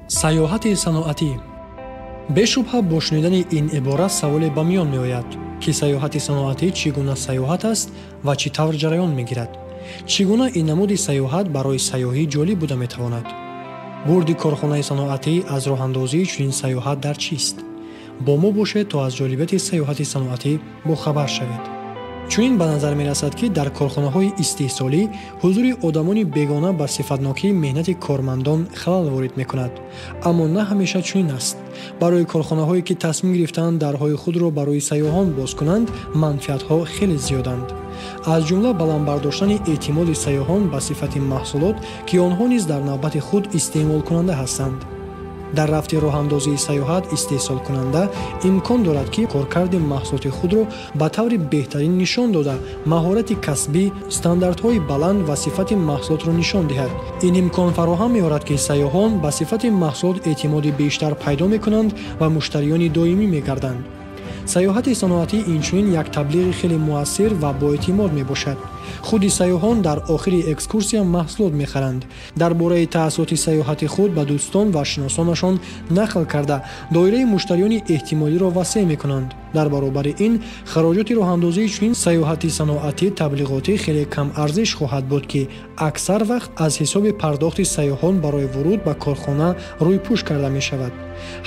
Сайёҳати саноатӣ. Бешубҳа, бо шунидани ин ибора саволе ба миён меояд, ки сайёҳати саноатӣ чӣ гуна сайёҳат аст ва чӣ тавр ҷараён мегирад? Чӣ гуна ин намуди сайёҳат барои сайёҳӣ ҷолиб буда метавонад? Бурди корхонаи саноатӣ аз роҳандозии чунин сайёҳат дар чист? Бо мо бошед, то аз ҷолибияти сайёҳати саноатӣ бохабар шавед. Чунин ба назар мерасад, ки дар корхонаҳои истеҳсолӣ ҳузури одамони бегона ба сифатнокии меҳнати кормандон халал ворид мекунад. Аммо на ҳамеша чунин аст. Барои корхонаҳое, ки тасмим гирифтаанд дарҳои худро барои сайёҳон боз кунанд, манфиатҳо хеле зиёданд, аз ҷумла баланд бардоштани эътимоди сайёҳон ба сифати маҳсулот, ки онҳо низ дар навбати худ истеъмолкунанда ҳастанд. Дар рафти роҳандозии сайёҳат истеҳсолкунанда имкон дорад, ки коркарди маҳсулоти худро ба таври беҳтарин нишон дода, маҳорати касбӣ, стандартҳои баланд ва сифати маҳсулотро нишон диҳад. Ин имкон фароҳам меорад, ки сайёҳон ба сифати маҳсулот эътимоди бештар пайдо мекунанд ва муштариёни доимӣ мегарданд. Сайёҳати саноатӣ инчунин як таблиғи хеле муассир ва боэътимод мебошад. Худи сайёҳон дар охири экскурсия маҳсулот мехаранд, дар бораи таассуроти сайёҳати худ ба дӯстон ва шиносонашон нақл карда, доираи муштариёни эҳтимолиро васеъ мекунанд. Дар баробари ин, хароҷоти роҳандозии чунин сайёҳати саноатӣ таблиғотӣ хеле камарзиш хоҳад буд, ки аксар вақт аз ҳисоби пардохти сайёҳон барои вуруд ба корхона рӯйпӯш карда мешавад.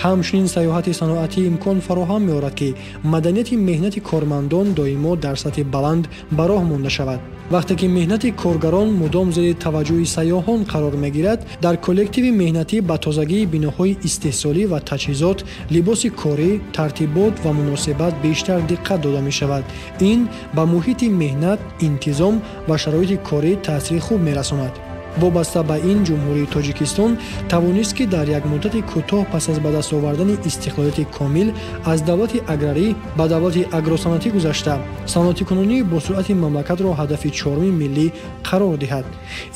Ҳамчунин сайёҳати саноатӣ имкон фароҳам меорад, ки маданияти меҳнати кормандон доимо дар сатҳи баланд ба роҳ монда шавад. Вақте ки меҳнати коргарон мудом зери таваҷҷӯҳи сайёҳон қарор мегирад, дар коллективи меҳнатӣ ба тозагии биноҳои истеҳсолӣ ва таҷҳизот, либоси корӣ, тартибот ва муносибат бештар диққат дода мешавад. Ин ба муҳити меҳнат, интизом ва шароити корӣ таъсири хуб мерасонад. Вобаста ба ин, Ҷумҳурии Тоҷикистон тавонист, ки дар як муддати кӯтоҳ пас аз ба даст овардани истиқлолияти комил аз давлати аграрӣ ба давлати агросаноатӣ гузашта, саноатикунонии босуръати мамлакатро ҳадафи чоруми миллӣ қарор диҳад.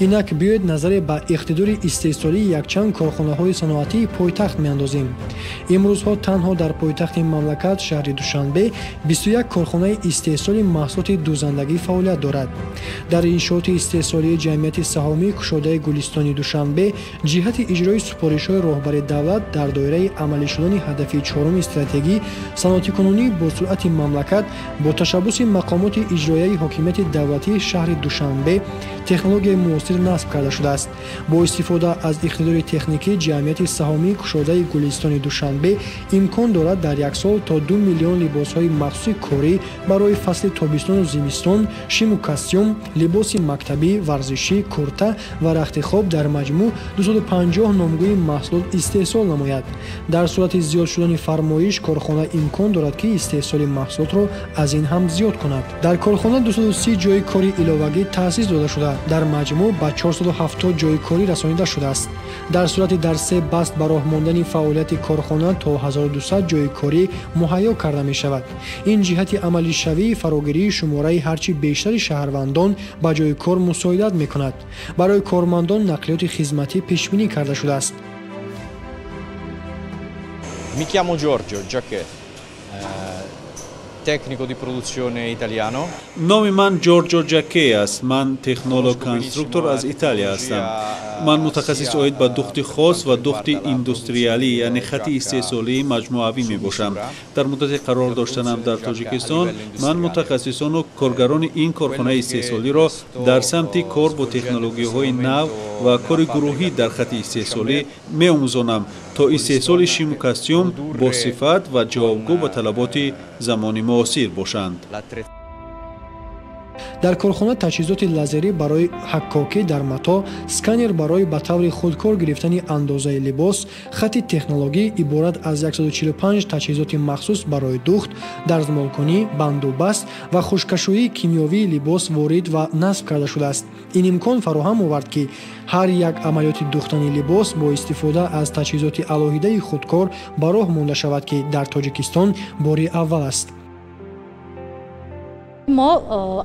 Инак биёед, назаре ба иқтидори истеҳсолии якчанд корхонаҳои саноатии пойтахт меандозем. Имрӯзҳо танҳо дар пойтахти мамлакат, шаҳри Душанбе, 21 корхонаи истеҳсоли маҳсулоти дӯзандагӣ фаъолият дорад. Дар иншооти истеҳсолии ҷамъияти саҳомии кушодаи Гулистони Душанбе ҷиҳати иҷрои супоришҳои роҳбари давлат дар доираи амалӣ шудани ҳадафи чоруми стратегӣ, саноатикунонии босуръати мамлакат, бо ташаббуси мақомоти иҷроияи ҳокимияти давлатии шаҳри Душанбе технологияи муосир насб карда шудааст. Бо истифода аз иқтидори техникӣ ҷамъияти саҳомии кушодаи Гулистони Душанбе имкон дорад дар як сол то 2 миллион либосҳои махсуси корӣ барои фасли тобистону зимистон, шиму костюм, либоси мактабӣ, варзишӣ, курта ва рахти хоб, дар маҷмӯъ 250 номгӯи маҳсулот истеҳсол намояд. Дар сурати зиёд шудани фармоиш корхона имкон дорад, ки истеҳсоли маҳсулотро аз ин ҳам зиёд кунад. Дар корхона 230 ҷойи кори иловагӣ таъсис дода шуда, дар маҷмӯъ ба 470 ҷойи корӣ расонида шудааст. Дар сурати дар се баст ба роҳ мондани фаъолияти корхона то 1200 ҷойи корӣ муҳайё карда мешавад. Ин ҷиҳати амалишавии фарогирии шумораи ҳарчи бештари шаҳрвандон ба ҷойи кор мусоидат мекунад. Барои кормандон нақлиёти хизматӣ пешбинӣ карда шудааст. Mi chiamo Giorgio Giacchè, tecnico di produzione italiano. Номи ман Ҷорҷо Ҷаке аст. Ман технолог конструктор аз Италия ҳастам. Ман мутахассис оид ба духти хос ва духти индустриалӣ, яъне хати истеҳсолии маҷмӯавӣ мебошам. Дар муддати қарор доштанам дар Тоҷикистон ман мутахассисону коргарони ин корхонаи истеҳсолиро дар самти кор бо технологияҳои нав ва кори гурӯҳӣ дар хати истеҳсолӣ меомӯзонам, то истеҳсоли шиму костюм бо сифат ва ҷавобгӯ ба талаботи замони муосир бошанд. Дар корхона таҷҳизоти лазерӣ барои ҳаккокӣ дар матоъ, сканер барои ба таври худкор гирифтани андозаи либос, хати технологӣ иборат аз 145 таҷҳизоти махсус барои духт, дарзмолкунӣ, бандубаст ва хушкашӯии кимиёвии либос ворид ва насб карда шудааст. Ин имкон фароҳам овард, ки ҳар як амалиёти духтани либос бо истифода аз таҷҳизоти алоҳидаи худкор ба роҳ монда шавад, ки дар Тоҷикистон бори аввал аст. Мо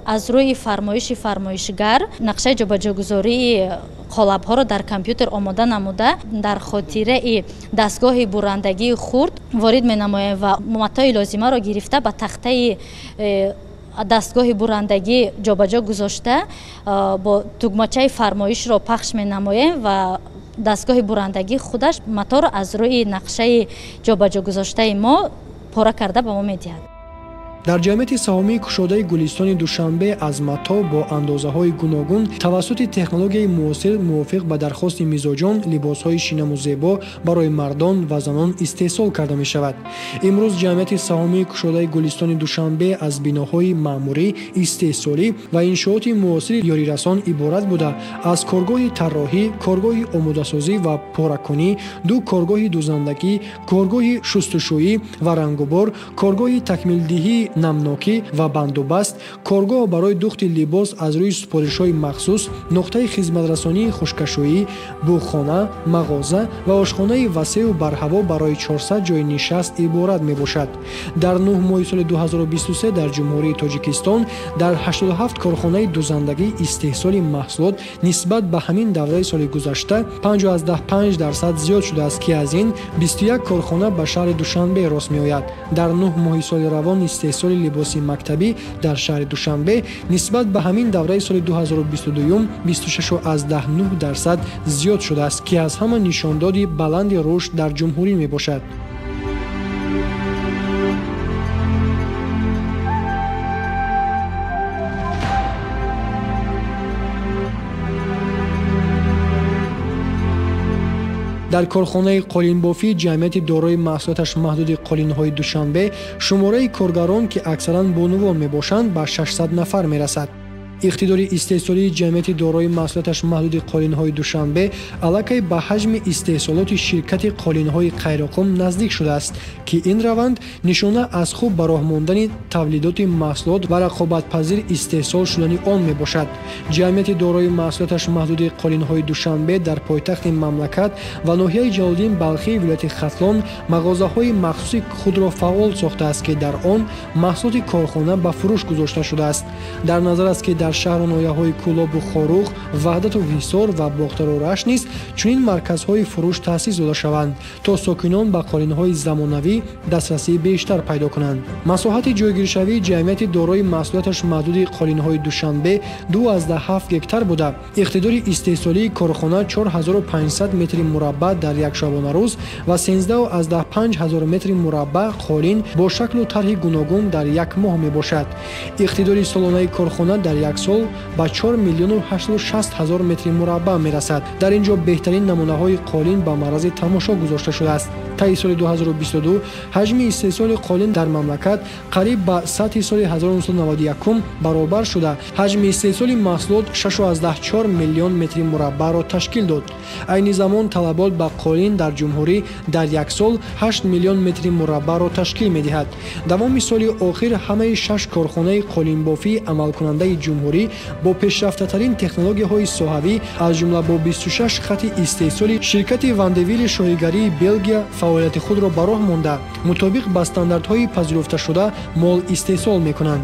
аз рӯи фармоиши фармоишгар нақшаи ҷобаҷогузории қолабҳоро дар компютер омода намуда, дар хотираи дастгоҳи бурандагии хурд ворид менамоем ва матои лозимаро гирифта, ба тахтаи дастгоҳи бурандагӣ ҷобаҷо гузошта, бо тугмачаи фармоишро пахш менамоем ва Дастгоҳи бурандагӣ худаш маторо аз рӯи нақшаи ҷобаҷогузоштаи мо пора карда ба мо медиҳад. Дар ҷамъияти саҳомии кушодаи Гулистони Душанбе аз мато бо андозаҳои гуногун тавассути технологияи муосир мувофиқ ба дархости мизоҷон либосҳои шинаму зебо барои мардон ва занон истеҳсол карда мешавад. Имрӯз ҷамъияти саҳомии кушодаи Гулистони Душанбе аз биноҳои маъмурӣ, истеҳсолӣ ва иншооти муосири ёрирасон иборат буда, аз коргоҳи тарроҳӣ, коргоҳи омодасозӣ ва поракунӣ, ду коргоҳи дӯзандагӣ, коргоҳи шустушӯӣ ва рангубор, коргоҳи такмилдиҳии намнокӣ ва бандубаст, коргоҳ барои духти либос аз рӯи супоришҳои махсус, нуқтаи хизматрасонии хушкашӯӣ, буғхона, мағоза ва ошхонаи васеъу барҳаво барои 400 ҷойи нишаст иборат мебошад. Дар 9 моҳи соли 2023 дар Ҷумҳурии Тоҷикистон дар 87 корхонаи дӯзандагӣ истеҳсоли маҳсулот нисбат ба ҳамин давраи соли гузашта 5,5% зиёд шудааст, ки аз ин 21 корхона ба шаҳри Душанбе рост меояд. Дар 9 моҳи соли равон истеҳсоли либоси мактабӣ дар шаҳри Душанбе нисбат ба ҳамин давраи соли 2022 26,9% зиёд шудааст, ки аз ҳама нишондоди баланди рушд дар ҷумҳурӣ мебошад. Дар корхонаи қолинбофӣ ҷамъияти дорои маҳсулоташ маҳдуди қолинҳои Душанбе шумораи коргарон, ки аксаран бонувон мебошанд, ба 600 нафар мерасад. Иқтидори истеҳсолии ҷамъияти дорои маҳсулоташ маҳдуди қолинҳои Душанбе аллакай ба ҳаҷми истеҳсолоти ширкати қолинҳои Қайроқум наздик шудааст, ки ин раванд нишона аз хуб ба роҳ мондани тавлидоти маҳсулот ва рақобатпазир истеҳсол шудани он мебошад. Ҷамъияти дорои маҳсулоташ маҳдуди қолинҳои Душанбе дар пойтахти мамлакат ва ноҳияи Ҷалолиддин Балхии вилояти Хатлон мағозаҳои махсуси худро фаъол сохтааст, ки дар он маҳсулоти корхона ба фурӯш гузошта шудааст. Дар назар аст, ки дар шаҳру ноҳияҳои Кӯлобу Хоруғ, Ваҳдату Ҳисор ва Бохтару Рашт низ чунин марказҳои фурӯш таъсис дода шаванд, то сокинон ба қолинҳои замонавӣ дастрасии бештар пайдо кунанд. Масоҳати ҷойгиршавии ҷамъияти дорои маҳсулоташ маҳдуди қолинҳои Душанбе 2,7 гектар буда, иқтидори истеҳсолии корхона 4500 метри мураббаъ дар як шабонарӯз ва 13,5 ҳазор метри мураббаъ қолин бо шаклу тарҳи гуногун дар як моҳ мебошад. Иқтидори солонаи корхона дар як сол ба 4 860 000 метри мураббаъ мерасад. Дар ин ҷо беҳтарин намунаҳои қолин ба маърази тамошо гузошта шудааст. Таи соли 2022 ҳаҷми истеҳсоли қолин дар мамлакат қариб ба сатҳи соли 1991 баробар шуда, ҳаҷми истеҳсоли маҳсулот 6,4 миллион метри мураббаъро ташкил дод. Айни замон талабот ба қолин дар ҷумҳурӣ дар як сол 8 миллион метри мураббаъро ташкил медиҳад. Давоми соли охир ҳамаи 6 корхонаи қолинбофии амалкунандаи ҷумҳурӣ бо пешрафтатарин технологияҳои соҳавӣ, аз ҷумла бо 26 хати истеҳсоли ширкати Вандевили шоҳигарии Белгия фаъолияти худро ба роҳ монда, мутобиқ ба стандартҳои пазируфташуда мол истеҳсол мекунанд.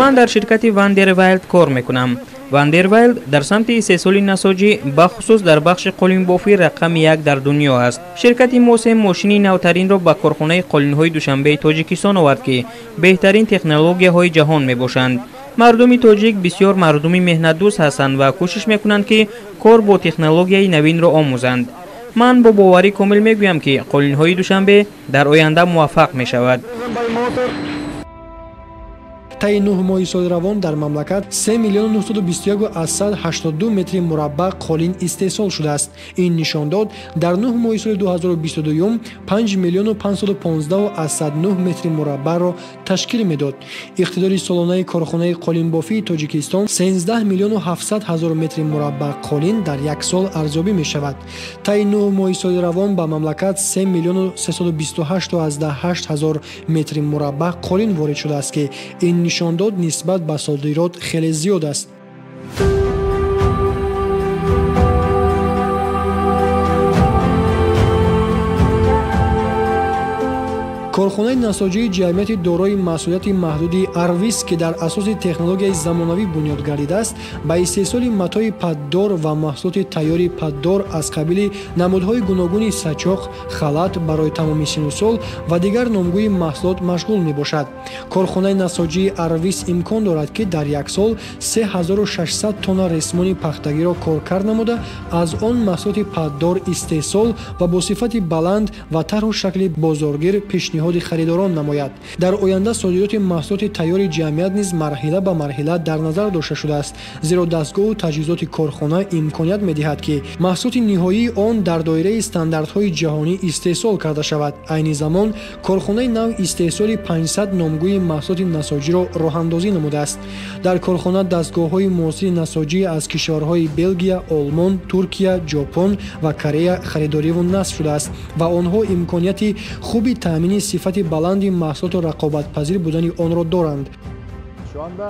Ман дар ширкати Вандервайлд кор мекунам. Вандервайлд дар самти истеҳсоли насоҷӣ, бахусус дар бахши қолинбофӣ рақами як дар дунё аст. Ширкати мо се мошини навтаринро ба корхонаи қолинҳои Душанбеи Тоҷикистон овард, ки беҳтарин технологияҳои ҷаҳон мебошанд. Мардуми тоҷик бисёр мардуми меҳнатдӯст ҳастанд ва кӯшиш мекунанд, ки кор бо технологияи навинро омӯзанд. Ман бо боварӣ комил мегӯям, ки қолинҳои Душанбе дар оянда муваффақ мешавад. Таи 9 моҳи соли равон дар мамлакат 3 921,82 метри мураббаъ қолин истеҳсол шудааст. Ин нишондод дар 9 моҳи соли 2022 5 515,9 метри мураббаъро ташкил медод. Иқтидори солонаи корхонаи қолинбофии Тоҷикистон 13 700 000 метри мураббаъ қолин дар як сол арзёбӣ мешавад. Таи 9 моҳи соли равон ба мамлакат 3 328,8 ҳазор метри мураббаъ қолин ворид шудааст, ки ин нишондод нисбат ба содирот хеле зиёд аст. Корхонаи насоҷии ҷамъияти дорои масъулияти маҳдуди Арвис, ки дар асоси технологияи замонавӣ бунёд гардидааст, ба истеҳсоли матои паддор ва маҳсулоти тайёри паддор аз қабили намудҳои гуногуни сачоқ, халат барои тамоми сину сол ва дигар номгӯи маҳсулот машғул мебошад. Корхонаи насоҷии Арвис имкон дорад, ки дар як сол 3600 тонна ресмони пахтагиро коркард намуда, аз он маҳсулоти паддор истеҳсол ва бо сифати баланд ва тарҳу шакли бозоргир пешниҳоди харидорон намояд. Дар оянда содироти маҳсулоти тайёри ҷамъият низ марҳила ба марҳила дар назар дошта шудааст, зеро дастгоҳу таҷҳизоти корхона имконият медиҳад, ки маҳсулоти ниҳоии он дар доираи стандартҳои ҷаҳонӣ истеҳсол карда шавад. Айни замон корхонаи нав истеҳсоли 500 номгӯи маҳсулоти насоҷиро роҳандозӣ намудааст. Дар корхона дастгоҳҳои муосири насоҷӣ аз кишварҳои Белгия, Олмон, Туркия, Ҷопон ва Корея харидориву насб шудааст ва онҳо имконияти хуби таъмини сифати баланди маҳсулоту рақобатпазир будани онро доранд.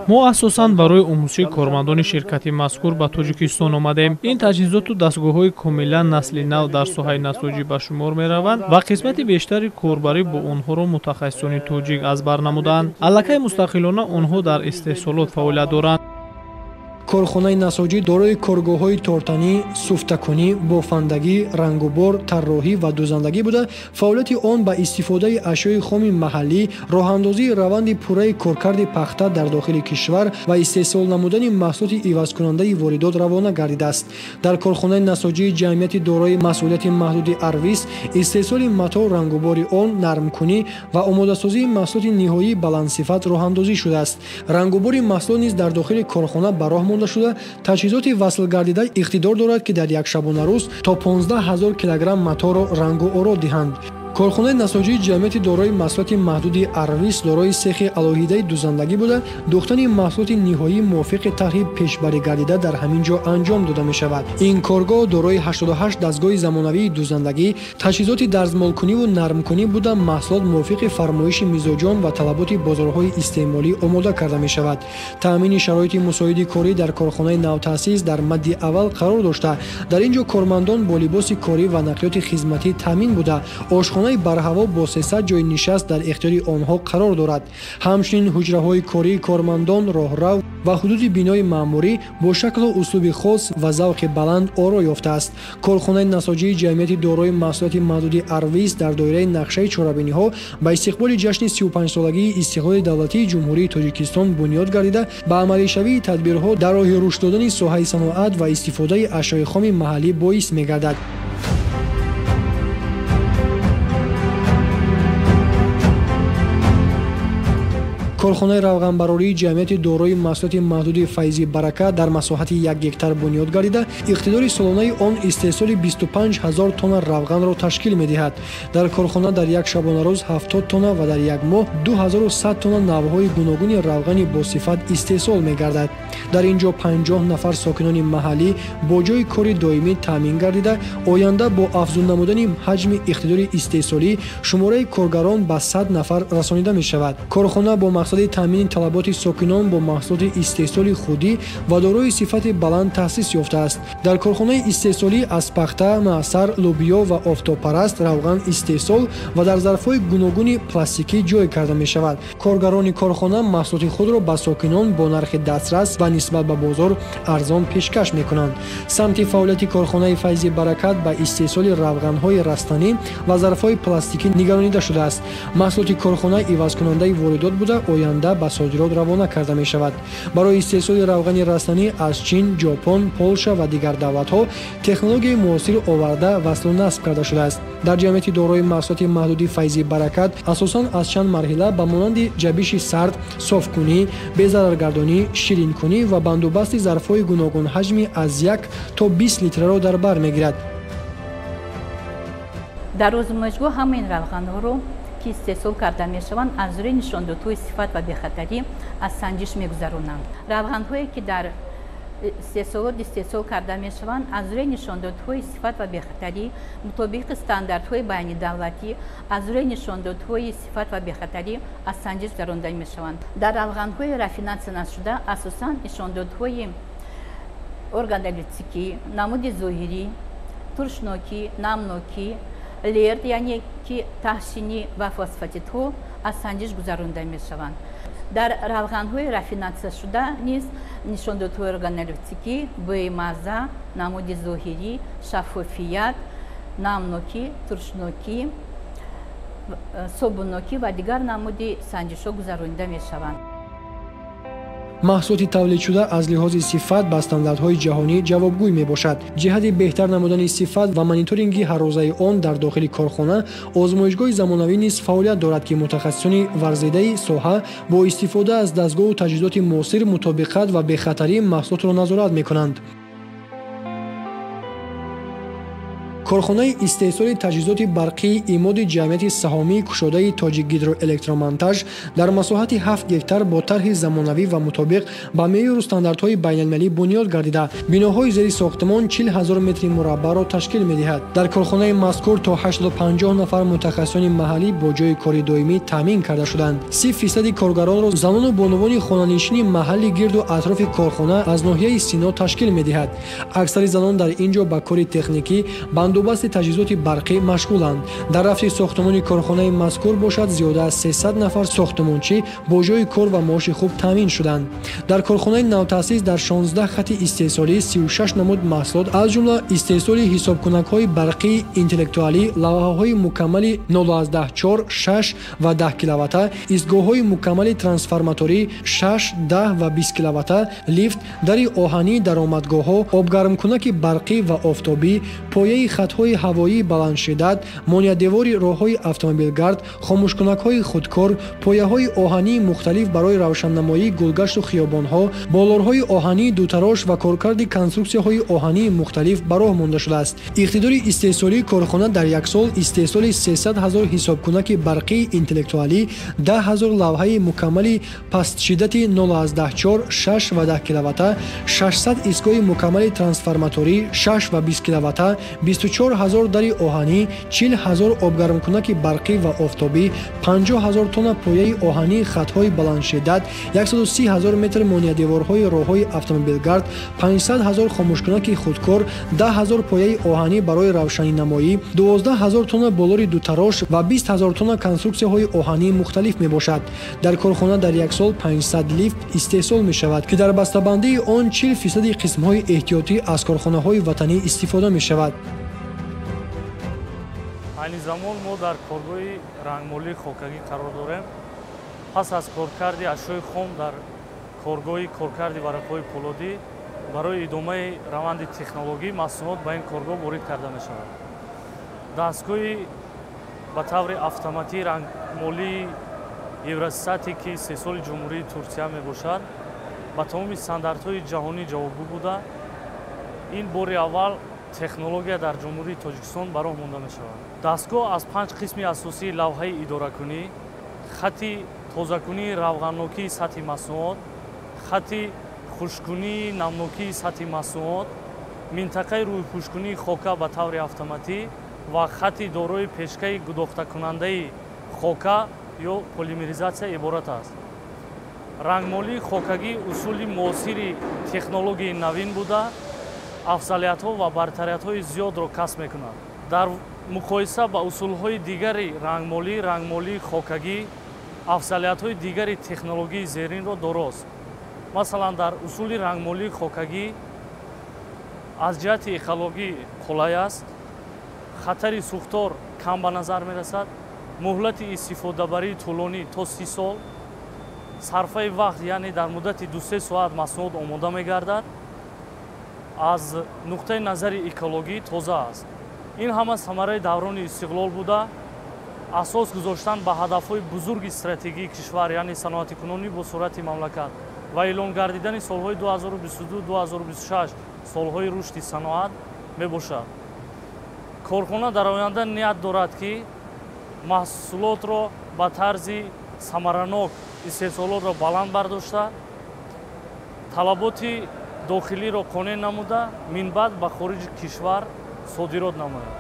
Мо асосан барои омӯзиши кормандони ширкати мазкур ба Тоҷикистон омадем. Ин таҷҳизоту дастгоҳҳои комилан насли нав дар соҳаи насоҷӣ ба шумор мераванд ва қисмати бештари корбарӣ бо онҳоро мутахассисони тоҷик аз бар намуданд. Аллакай мустақилона онҳо дар истеҳсолот фаъолият доранд. Корхонаи насоҷӣ дорои коргоҳҳои тортанӣ, суфтакунӣ, бофандагӣ, рангубор, тарроҳӣ ва дӯзандагӣ буда, фаъолияти он ба истифодаи ашёи хоми маҳаллӣ, роҳандозии раванди пурраи коркарди пахта дар дохили кишвар ва истеҳсол намудани маҳсулоти ивазкунандаи воридот равона гардидааст. Дар корхонаи насоҷии ҷамъияти дорои масъулияти маҳдуди Арвис истеҳсоли матоъ, рангубори он, нармкунӣ ва омодасозии маҳсулоти ниҳоии баландсифат роҳандозӣ шудааст. Рангубори маҳсулот низ дар дохили корхона ба роҳ монда шуда, таҷҳизоти васлгардида иқтидор дорад, ки дар як шабонарӯз то 15 000 килограмм матоъро рангу оро диҳанд. Корхонаи насоҷии ҷамъияти дорои маҳсулоти маҳдуди Арвис дорои сехи алоҳидаи дӯзандагӣ буда, дӯхтани маҳсулоти ниҳоӣ мувофиқи тарҳи пешбарӣ гардида дар ҳамин ҷо анҷом дода мешавад. Ин коргоҳ дорои 88 дастгоҳи замонавии дӯзандагӣ, таҷҳизоти дарзмолкуниву нармкунӣ буда, маҳсулот мувофиқи фармоиши мизоҷон ва талаботи бозорҳои истеъмолӣ омода карда мешавад. Таъмини шароити мусоиди корӣ дар корхонаи навтаъсис дар мадди аввал қарор дошта, дар ин ҷо кормандон бо либоси корӣ ва нақлиёти хизматӣ таъмин буда, ошхона барҳаво бо 300 ҷойи нишаст дар ихтиёри онҳо қарор дорад. Ҳамчунин ҳуҷраҳои кории кормандон, роҳрав ва ҳудуди бинои маъмурӣ бо шаклу услуби хос ва завқи баланд оро ёфтааст. Корхонаи насоҷии ҷамъияти дорои маҳсулоти маҳдуди Арвис дар доираи нақшаи чорабиниҳо ба истиқболи ҷашни 35-солагии истиқлоли давлатии Ҷумҳурии Тоҷикистон бунёд гардида, ба амалишавии тадбирҳо дар роҳи рушд додани соҳаи саноат ва истифодаи ашёи хоми маҳаллӣ боис мегардад. Корхонаи равғанбарории ҷамъияти дорои маҳсулоти маҳдуди Файзи Барака дар масоҳати 1 гектар бунёд гардида, иқтидори солонаи он истеҳсоли 25 000 тонна равғанро ташкил медиҳад. Дар корхона дар як шабонарӯз 70 тонна ва дар як моҳ 2100 тонна навъҳои гуногуни равғани босифат истеҳсол мегардад. Дар ин ҷо 50 нафар сокинони маҳаллӣ бо ҷойи кори доимӣ таъмин гардида, оянда бо афзун намудани ҳаҷми иқтидори истеҳсолӣ шумораи коргарон ба 100 нафар расонида мешавад. Корхона бо мақсади таъмини талаботи сокинон бо маҳсулоти истеҳсоли худӣ ва дорои сифати баланд таъсис ёфтааст. Дар корхонаи истеҳсолӣ аз пахта, маъсар, лӯбиё ва офтобпараст равған истеҳсол ва дар зарфҳои гуногуни пластикӣ ҷой карда мешавад. Коргарони корхона маҳсулоти худро ба сокинон бо нархи дастрас ва нисбат ба бозор арзон пешкаш мекунанд. Самти фаъолияти корхонаи Файзи Баракат ба истеҳсоли равғанҳои растанӣ ва зарфҳои пластикӣ нигаронида шудааст. Маҳсулоти корхона ивазкунандаи воридот буда, оянда ба содирот равона карда мешавад. Барои истеҳсоли равғани растанӣ аз Чин, Ҷопон, Полша ва дигар давлатҳо технологияи муосир оварда васлу насб карда шудааст. Дар ҷамъияти дорои маҳсулоти маҳдуди Файзи Баракат асосан аз чанд марҳила ба монанди ҷабиши сард, софкунӣ, безараргардонӣ, ширинкунӣ ва бандубасти зарфҳои гуногунҳаҷми аз 1 то 20 литраро дар бар мегирад. Дар озмоишгоҳ ҳамаи ин равғанҳоро ки истеҳсол карда мешаванд, аз рӯи нишондодҳои сифат ва бехатарӣ аз санҷиш мегузаронанд. Равғанҳое ки дар истеҳсолот истеҳсол карда мешаванд, аз рӯи нишондодҳои сифат ва бехатарӣ мутобиқи стандартҳои байнидавлатӣ аз рӯи нишондодҳои сифат ва бехатарӣ аз санҷиш гузаронда мешаванд. Дар равғанҳои рафинатсия нашуда асосан нишондодҳои органолептикӣ, намуди зоҳирӣ, туршнокӣ, намнокӣ, лерд, яъне ки таҳшинӣ ва фосфатидҳо аз санҷиш гузаронида мешаванд. Дар равғанҳои рафинатсияшуда низ нишондодҳои органолептикӣ, бӯи мазза, намуди зоҳирӣ, шаффофият, намнокӣ, туршнокӣ, собуннокӣ ва дигар намуди санҷишҳо гузаронида мешаванд. Маҳсулоти тавлидшуда аз лиҳози сифат ба стандартҳои ҷаҳонӣ ҷавобгӯй мебошад. Ҷиҳати беҳтар намудани сифат ва мониторинги ҳаррӯзаи он дар дохили корхона озмоишгоҳи замонавӣ низ фаъолият дорад, ки мутахассисони варзидаи соҳа бо истифода аз дастгоҳу таҷҳизоти муосир мутобиқат ва бехатарии маҳсулотро назорат мекунанд. Корхонаи истеҳсоли таҷҳизоти барқии Имоди ҷамъияти саҳомии кушодаи Тоҷикгидроэлектромонтаж дар масоҳати 7 гектар бо тарҳи замонавӣ ва мутобиқ ба меъёру стандартҳои байналмилалӣ бунёд гардида, биноҳои зери сохтмон 40 ҳазор метри мураббаъро ташкил медиҳад. Дар корхонаи мазкур то 850 нафар мутахассисони маҳаллӣ бо ҷойи кори доимӣ таъмин карда шуданд. 30% коргаронро занону бонувони хонанишини маҳалли гирду атрофи корхона аз ноҳияи Сино ташкил медиҳад. Аксари занон дар ин ҷо ба кори техникӣ, бандубасти таҷҳизоти барқӣ машғуланд. Дар рафти сохтмони корхонаи мазкур бошад, зиёда аз 300 нафар сохтмончӣ бо ҷойи кор ва маоши хуб таъмин шуданд. Дар корхонаи навтаъсис дар 16 хати истеҳсолӣ 36 намуд маҳсулот, аз ҷумла истеҳсоли ҳисобкунакҳои барқии интеллектуалӣ, лавҳаҳои мукаммали 0,4, 6 ва 10 киловатта, истгоҳҳои мукаммали трансформаторӣ 6, 10 ва 20 киловатта, лифт, дари оҳании даромадгоҳҳо, обгармкунаки барқӣ ва офтобӣ, пояи хатҳои ҳавоии баландшиддат, монеадевори роҳҳои автомобилгард, хомӯшкунакҳои худкор, пояҳои оҳании мухталиф барои равшаннамоии гулгашту хиёбонҳо, болорҳои оҳании дутарош ва коркарди конструксияҳои оҳании мухталиф ба роҳ монда шудааст. Иқтидори истеҳсолии корхона дар як сол истеҳсоли 300 ҳазор ҳисобкунаки барқии интеллектуалӣ, 10 ҳазор лавҳаи мукаммали пастшиддати 0,4, 6 ва 10 киловатта, 600 истгоҳи мукаммали трансформаторӣ 6 ва 20 киловатта, 24 ҳазор дари оҳанӣ, 40 ҳазор обгармкунаки барқӣ ва офтобӣ, 50 ҳазор тонна пояи оҳании хатҳои баландшиддат, 130 ҳазор метр монеадеворҳои роҳҳои автомобилгард, 500 ҳазор хомӯшкунаки худкор, 10 ҳазор пояи оҳанӣ барои равшанинамоӣ, 12 ҳазор тонна болори дутарош ва 20 ҳазор тонна конструксияҳои оҳании мухталиф мебошад. Дар корхона дар як сол 500 лифт истеҳсол мешавад, ки дар бастабандии он 40% қисмҳои эҳтиётӣ аз корхонаҳои ватанӣ истифода мешавад. Айни замон мо дар коргоҳи рангмолии хокагӣ қарор дорем. Пас аз коркарди ашёи хом дар коргоҳи коркарди варақҳои пӯлодӣ барои идомаи раванди технологӣ маҳсулот ба ин коргоҳ ворид карда мешавад. Дастгоҳи ба таври автоматии рангмолии Евросати, ки истеҳсоли Ҷумҳурии Турсия мебошад, ба тамоми стандартҳои ҷаҳонӣ ҷавобгӯ буда, ин бори аввал технология дар Ҷумҳурии Тоҷикистон ба роҳ монда мешавад. Дастгоҳ аз 5 қисми асосии лавҳаи идоракунӣ, хати тозакунии равғаннокии сатҳи маҳсулот, хати хушккунии намнокии сатҳи маҳсулот, минтақаи рӯйпӯшкунии хока ба таври автоматӣ ва хати дорои пешкаи гудохтакунандаи хока ё полимеризатсия иборат аст. Рангмолии хокагӣ усули муосири технологияи навин буда, афзалиятҳо ва бартариятҳои зиёдро касб мекунад. Дар муқоиса ба усулҳои дигари рангмолӣ, рангмолии хокагӣ афзалиятҳои дигари технологияи зеринро дорост. Масалан, дар усули рангмолии хокагӣ аз ҷиҳати экологӣ қулай аст, хатари сӯхтор кам ба назар мерасад, муҳлати истифодабарии тӯлонӣ то 30 сол, сарфаи вақт, яъне дар муддати 2-3 соат маҳсулот омода мегардад, аз нуқтаи назари экологӣ тоза аст. Ин ҳама самараи даврони истиқлол буда, асос гузоштан ба ҳадафҳои бузурги стратегии кишвар, яъне саноатикунонӣ бо суръати мамлакат ва эълон гардидани солҳои 2022-2026 солҳои рушди саноат мебошад. Корхона дар оянда ният дорад, ки маҳсулотро ба тарзи самаранок истеҳсолотро баланд бардошта, талаботи дохилиро қонеъ намуда, минбаъд ба хориҷи кишвар содирот намояд.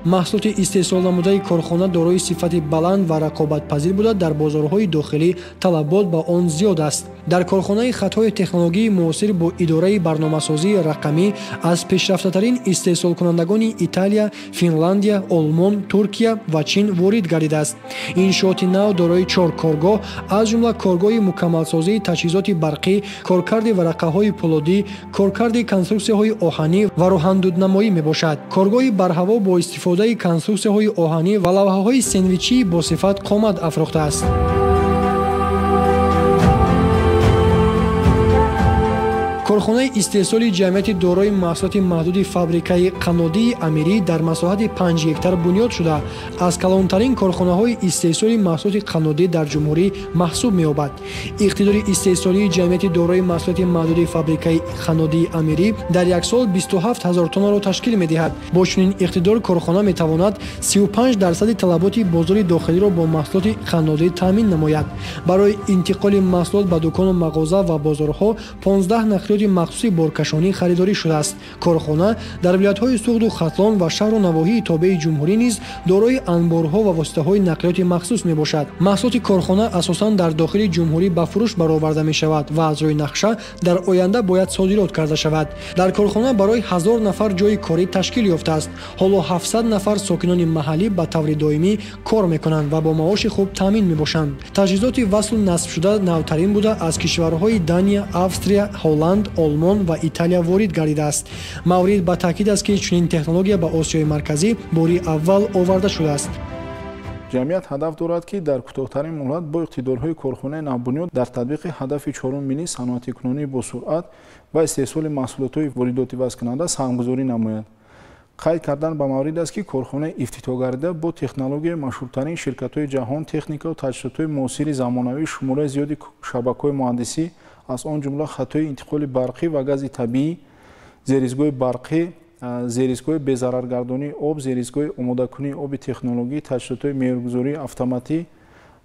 Маҳсулоти истеҳсолнамудаи корхона дорои сифати баланд ва рақобатпазир буда, дар бозорҳои дохилӣ талабот ба он зиёд аст. Дар корхонаи хатҳои технологии муосир бо идораи барномасозии рақамӣ аз пешрафтатарин истеҳсолкунандагони Италия, Финландия, Олмон, Туркия ва Чин ворид гардидааст. Иншооти нав дорои 4 коргоҳ, аз ҷумла коргоҳи мукаммалсозии таҷҳизоти барқӣ, коркарди варақаҳои пӯлодӣ, коркарди конструксияҳои оҳанӣ ва роҳандуднамоӣ мебошад. Коргоҳи барҳаво бо истифодаи конструксияҳои оҳанӣ ва лавҳаҳои сендвичии босифат қомат афрохтааст. Корхонаи истеҳсоли ҷамъияти дорои маҳсулоти маҳдуди фабрикаи қаннодии Амирӣ дар масоҳати 5 гектар бунёд шуда, аз калонтарин корхонаҳои истеҳсоли маҳсулоти қаннодӣ дар ҷумҳурӣ маҳсуб меёбад. Иқтидори истеҳсолии ҷамъияти дорои маҳсулоти маҳдуди фабрикаи қаннодии Амирӣ дар як сол 27 ҳазор тоннаро ташкил медиҳад. Бо чунин иқтидор корхона метавонад 35% талаботи бозори дохилиро бо маҳсулоти қаннодӣ таъмин намояд. Барои интиқоли маҳсулот ба дукону мағоза ва бозорҳо 15 нақлиёти махсуси боркашонӣ харидорӣ шудааст. Корхона дар вилоятҳои Суғду Хатлон ва шаҳру навоҳии тобеи ҷумҳурӣ низ дорои анборҳо ва воситаҳои нақлиёти махсус мебошад. Маҳсулоти корхона асосан дар дохили ҷумҳурӣ ба фурӯш бароварда мешавад ва аз рӯи нақша дар оянда бояд содирот карда шавад. Дар корхона барои 1000 нафар ҷойи корӣ ташкил ёфтааст. Ҳоло 700 нафар сокинони маҳаллӣ ба таври доимӣ кор мекунанд ва бо маоши хуб таъмин мебошанд. Таҷҳизоти васлу насбшуда навтарин буда, аз кишварҳои Дания, Австрия, Ҳолланд, Олмон ва Италия ворид гардидааст. Маврид ба таъкид аст, ки чунин технология ба Осиёи Марказӣ бори аввал оварда шудааст. Ҷамъият ҳадаф дорад, ки дар кӯтоҳтарин муҳлат бо иқтидорҳои корхонаи навбунёд дар татбиқи ҳадафи чорум миллӣ саноатикунонии босуръат ва истеҳсоли маҳсулотҳои воридотивазкунанда саҳмгузорӣ намояд. Қайд кардан ба маврид аст, ки корхонаи ифтитоҳгардида бо технологияи машҳуртарин ширкатҳои ҷаҳон, техника ва таҷҳизотҳои муосири замонавӣ, шумораи зиёди шабакаҳои муҳандисӣ, аз он ҷумла хатҳои интиқоли барқӣ ва гази табиӣ, зеризгоҳи барқӣ, зеризгоҳи безараргардонии об, зеризгоҳи омодакунии оби технологӣ, таҷҳизотҳои меъёргузории автоматӣ,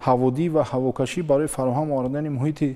ҳаводӣ ва ҳавокашӣ барои фароҳам овардани муҳити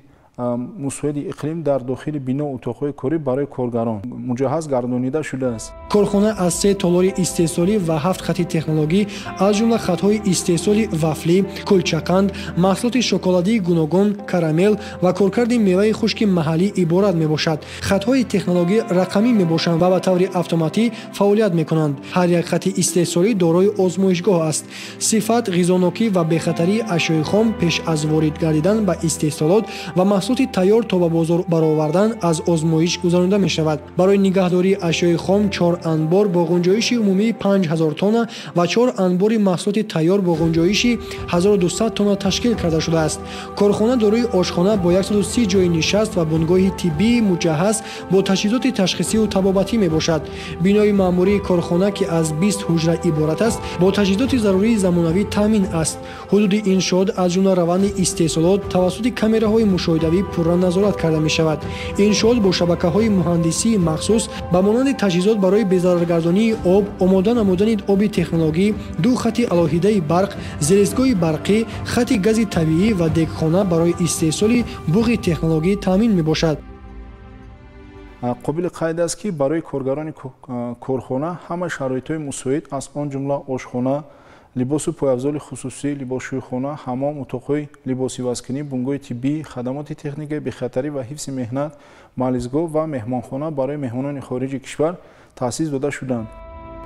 мусоиди иқлим дар дохили бино утоқҳои корӣ барои коргарон муҷаҳҳаз гардонида шудааст. Корхона аз 3 толори истеҳсолӣ ва 7 хати технологӣ, аз ҷумла хатҳои истеҳсоли вафлӣ, кулчақанд, маҳсулоти шоколадии гуногун, карамел ва коркарди меваи хушки маҳаллӣ иборат мебошад. Хатҳои технологӣ рақамӣ мебошанд ва ба таври автоматӣ фаъолият мекунанд. Ҳар як хати истеҳсолӣ дорои озмоишгоҳ аст. Сифат, ғизонокӣ ва бехатарии ашёи хом пеш аз ворид гардидан ба истеҳсолот ва маҳсулоти тайёр то ба бозор баровардан аз озмоиш гузаронида мешавад. Барои нигаҳдории ашёи хом 4 анбор бо ғунҷоиши умумии 5000 тонна ва 4 анбори маҳсулоти тайёр бо ғунҷоиши 1200 тонна ташкил карда шудааст. Корхона дорои ошхона бо 130 ҷойи нишаст ва бунгоҳи тиббии муҷаҳҳаз бо таҷҳизоти ташхисиву табобатӣ мебошад. Бинои маъмурии корхона, ки аз 20 ҳуҷра иборат аст, бо таҷҳизоти зарурии замонавӣ таъмин аст. Ҳудуди иншоот, аз ҷумла раванди истеҳсолот, тавассути камераҳои мушоҳидавӣ пурра назорат карда мешавад. Иншоот бо шабакаҳои муҳандисии махсус ба монанди таҷҳизот барои безараргардонии об, омода намудани оби технологӣ, 2 хати алоҳидаи барқ, зеризгоҳи барқӣ, хати гази табиӣ ва дегхона барои истеҳсоли буғи технологӣ таъмин мебошад. Қобили қайд аст, ки барои коргарони корхона ҳама шароитҳои мусоид, аз он ҷумла ошхона, либосу пойафзоли хусусӣ, либосшӯйхона, ҳамом, утоқҳои либосивазкунӣ, бунгоҳи тиббӣ, хадамоти техникаи бехатарӣ ва ҳифзи меҳнат, мализгоҳ ва меҳмонхона барои меҳмонони хориҷи кишвар таъсис дода шуданд.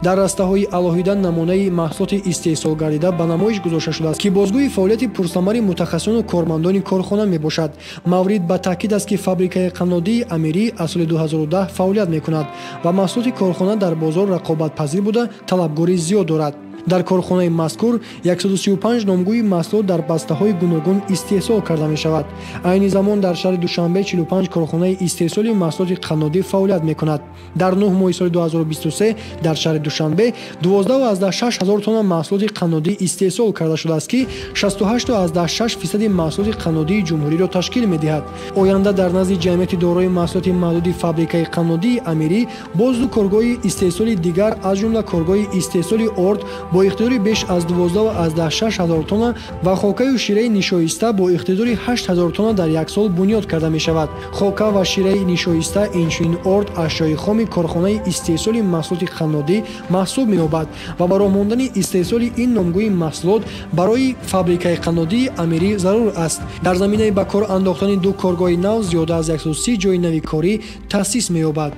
Дар растаҳои алоҳида намунаи маҳсулоти истеҳсолгардида ба намоиш гузошта шудааст, ки бозгӯи фаъолияти пурсамари мутахассисону кормандони корхона мебошад. Маврид ба таъкид аст, ки фабрикаи қаннодии Амирӣ аз соли 2010 фаъолият мекунад ва маҳсулоти корхона дар бозор рақобатпазир буда, талабгорӣ зиёд дорад. Дар корхонаи мазкур 135 номгӯи маҳсулот дар бастаҳои гуногун истеҳсол карда мешавад. Айни замон дар шаҳри Душанбе 45 корхонаи истеҳсоли маҳсулоти қаннодӣ фаъолият мекунад. Дар 9 моҳи соли 2023 дар шаҳри Душанбе 12,6 ҳазор тонна маҳсулоти қаннодӣ истеҳсол карда шудааст, ки 68,6% маҳсулоти қаннодии ҷумҳуриро ташкил медиҳад. Оянда дар назди ҷамъияти дорои маҳсулоти маҳдуди фабрикаи қаннодии Амирӣ боз 2 коргоҳи истеҳсоли дигар, аз ҷумла коргоҳи истеҳсоли орд бо иқтидори беш аз 12,6 ҳазор тонна ва хокаю шираи нишоиста бо иқтидори 8 ҳазор тонна дар як сол бунёд карда мешавад. Хока ва шираи нишоиста инчунин орд ашёи хоми корхонаи истеҳсоли маҳсулоти қаннодӣ маҳсуб меёбад ва ба роҳ мондани истеҳсоли ин номгӯи маҳсулот барои фабрикаи қаннодии Амирӣ зарур аст. Дар заминаи ба кор андохтани ду коргоҳи нав зиёда аз 130 ҷойи нави корӣ таъсис меёбад.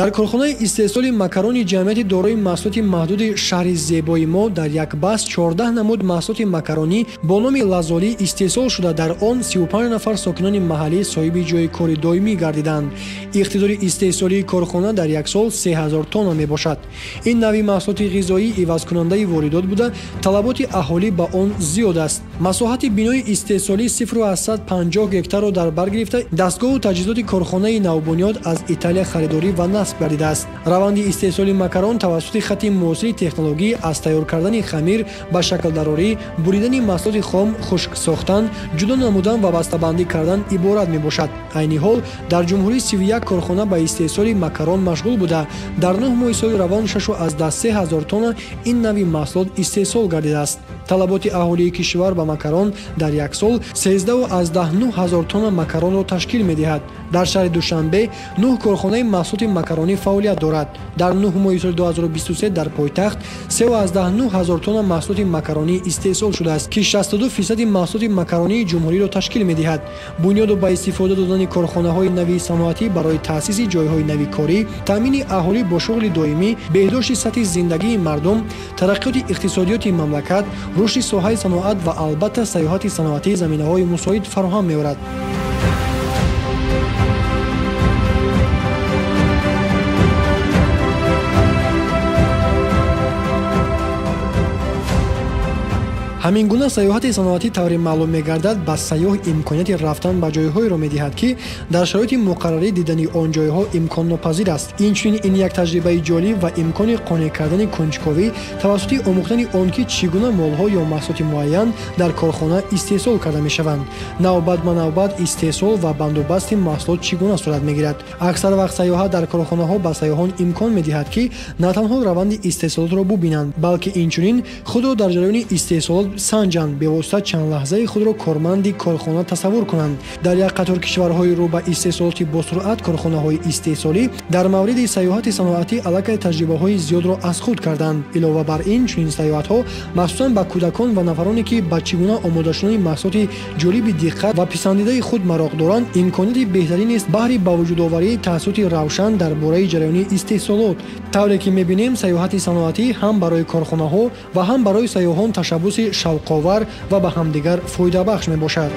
Дар корхонаи истеҳсоли макарони ҷамъияти дорои маҳсулоти маҳдуди шаҳри зебои мо дар як баст 14 намуд маҳсулоти макаронӣ бо номи Лазолӣ истеҳсол шуда, дар он 35 нафар сокинони маҳаллӣ соҳиби ҷойи кори доимӣ гардиданд. Иқтидори истеҳсолии корхона дар як сол 3000 тонна мебошад. Ин нави маҳсулоти ғизоӣ ивазкунандаи воридот буда, талаботи аҳолӣ ба он зиёд аст. Масоҳати бинои истеҳсолӣ 0,50 гектарро дар бар гирифта, дастгоҳу таҷҳизоти корхонаи навбунёд аз Италия харидорӣ ва насб гардидааст. Раванди истеҳсоли макарон тавассути хати муосири технологӣ аз тайёр кардани хамир ба шаклдарорӣ, буридани маҳсулоти хом, хушк сохтан, ҷудо намудан ва бастабандӣ кардан иборат мебошад. Айни ҳол дар ҷумҳурӣ 31 корхона ба истеҳсоли макарон машғул буда, дар 9 моҳи соли равон 6,3 ҳазор тонна ин нави маҳсулот истеҳсол гардидааст. Талаботи аҳолии кишвар ба макарон дар як сол 13,9 ҳазор тонна макаронро ташкил медиҳад. Дар шаҳри Душанбе 9 корхонаи маҳсулоти макаронӣ фаъолият дорад. Дар 9 моҳи соли 2023 дар пойтахт 3,9 ҳазор тонна маҳсулоти макаронӣ истеҳсол шудааст, ки 62% маҳсулоти макаронии ҷумҳуриро ташкил медиҳад. Бунёду ба истифода додани корхонаҳои нави саноатӣ барои таъсиси ҷойҳои нави корӣ, таъмини аҳолӣ бо шуғли доимӣ, беҳдошти сатҳи зиндагии мардум, тараққиёти иқтисодиёти мамлакат, рушди соҳаи саноат ва албатта сайёҳати саноатӣ заминаҳои мусоид фароҳам меорад. Ҳамин гуна сайёҳати саноатӣ тавре маълум мегардад, ба сайёҳ имконияти рафтан ба ҷойҳоеро медиҳад, ки дар шароити муқаррарӣ дидани он ҷойҳо имконнопазир аст. Инчунин ин як таҷрибаи ҷолиб ва имкони қонеъ кардани кунҷковӣ тавассути омӯхтани он ки чӣ гуна молҳо ё маҳсулоти муайян дар корхона истеҳсол карда мешаванд. Навбат ба навбат истеҳсол ва бандубасти маҳсулот чӣ гуна сурат мегирад. Аксар вақт сайёҳат дар корхонаҳо ба сайёҳон имкон медиҳад, ки на танҳо раванди истеҳсолотро бубинанд, балки инчунин худро дар ҷараёни истеҳсолот санҷанд, бевосита чанд лаҳзаи худро корманди корхона тасаввур кунанд. Дар як қатор кишварҳои рӯ ба истеҳсолоти босуръат корхонаҳои истеҳсолӣ дар мавриди сайёҳати саноатӣ аллакай таҷрибаҳои зиёдро аз худ карданд. Илова бар ин, чунин сайёҳатҳо махсусан ба кӯдакон ва нафароне, ки ба чӣ гуна омода шудани маҳсулоти ҷолиби диққат ва писандидаи худ мароқ доранд, имконияти беҳтаринест баҳри ба вуҷудоварии таассуроти равшан дар бораи ҷараёни истеҳсолот. Тавре ки мебинем, сайёҳати саноатӣ ҳам барои корхонаҳо ва ҳам барои сайёҳон ташаббуси шавқовар ва ба ҳамдигар фоидабахш мебошад.